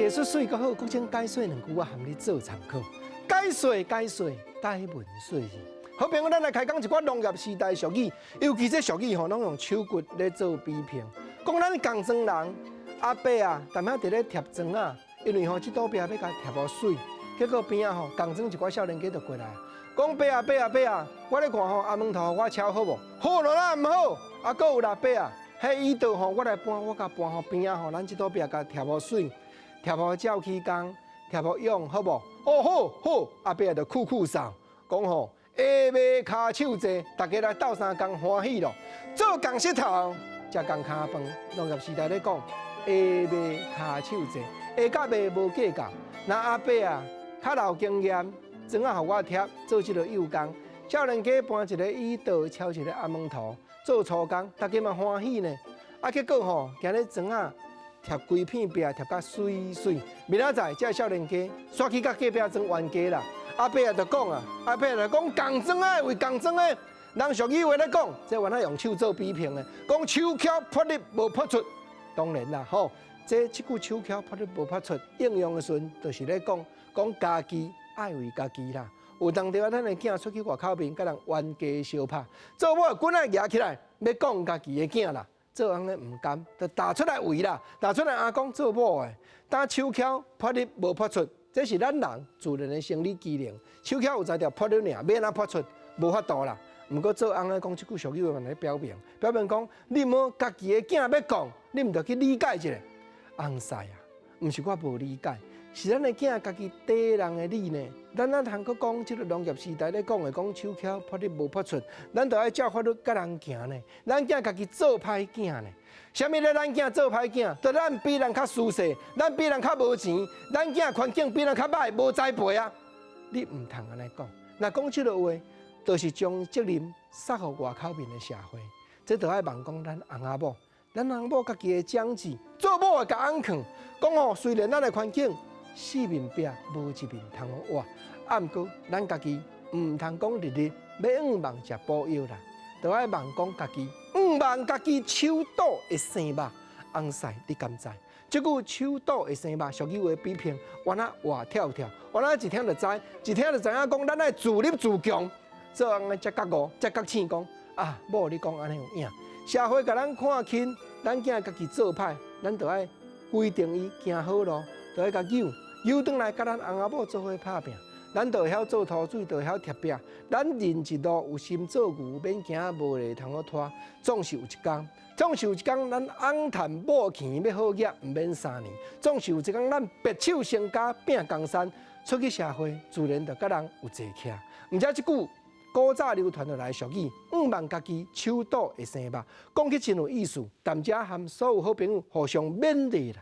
個說水閣好，閣將解說兩句，我含你做參考。解說解說，台文說字。好朋友，咱來開講一寡農業時代俗語，尤其這俗語吼，攏用手骨咧做比拼。講咱工莊人阿伯啊，踮遐佇咧疊磚仔，因為吼這堵壁欲共疊予媠，結果邊仔吼工莊一寡少年家就過來，講伯啊伯啊伯啊，我咧看吼阿門頭我敲好無？好咯，哪毋好？啊，閣有啦伯啊，彼椅桌吼我來搬，我共搬予邊仔吼，咱這堵壁共疊予媠，疊予鳥起工，疊予用好無？哦好好，阿伯就酷酷掃，講吼下暝跤手濟，大家來鬥相共歡喜咯。做仝膝頭，食仝跤飯。農業時代咧講，下暝跤手濟，下佮暝無計較。若阿伯啊，較老經驗，磚仔予我疊做這个幼工，少年家搬一个椅桌，敲一个阿門頭，做粗工，大家嘛歡喜呢。啊，結果吼，今日磚仔疊規片壁，疊甲媠媠。明仔載，這少年家煞去佮隔壁莊冤家啦。阿伯就講啊，阿伯就講仝磚仔為仝磚仔，人俗語話咧講，這原來用手做比拼的，講手巧潑入無潑出，當然啦，吼，這這句手巧潑入無潑出，應用的時陣，就是咧講講家己愛為家己啦。有當時啊，咱的囝出去外口面，佮人冤家相拍，做某的棍仔舉起來，欲講家己的囝啦，做翁的毋甘，就打出來圍啦，打出來阿講做某的，當手巧潑入無潑出。這是咱人自然的生理機能，手巧有才調潑入爾，欲按怎潑出，無法度啦。毋過做翁的講這句俗語話來表明，表明講你毋好家己的囝欲講，你毋著去理解一下。翁婿啊，毋是我無理解，是咱的囝家己綴人的理呢。咱哪通閣講這个農業時代咧講的講手巧潑入無潑出，咱著愛照法律佮人行呢。咱囝家己做歹囝呢。啥物咧？咱囝做歹囝，就咱比人較輸勢，咱比人較無錢，咱囝環境比人較歹，無栽培啊！你毋通按呢講。若講這个話，就是將責任撒予外口面的社會。這著愛望講咱翁仔某，咱翁某家己的長子，做某的共翁勸，講吼，雖然咱的環境四面壁無一面通予倚，啊，毋過咱家己毋通講日日欲向望食補藥啦，著愛望講家己。向望家己手肚會生肉，翁婿你敢知？這句手肚會生肉，俗語話比拼，原來活跳跳，原來一聽就知，一聽就知影講，咱愛自立自強。做翁的才覺悟，才覺醒講啊，某你講按呢有影。社會共咱看輕，咱囝家己做歹，咱著愛規定伊行好路，著愛共扭扭轉來，佮咱翁仔某做伙拍拚。咱就會曉做塗水，就會曉疊壁。咱人一路有心做牛，免驚無力通予拖。總是有一工，總是有一工，咱翁趁某錢欲好額，毋免3年。總是有一工，咱白手成家拼江山，出去社會，自然就佮人有坐徛。毋知這句古早流傳落來俗語，向望家己手肚會生肉，講起真有意思。踮遮含所有好朋友互相勉勵啦。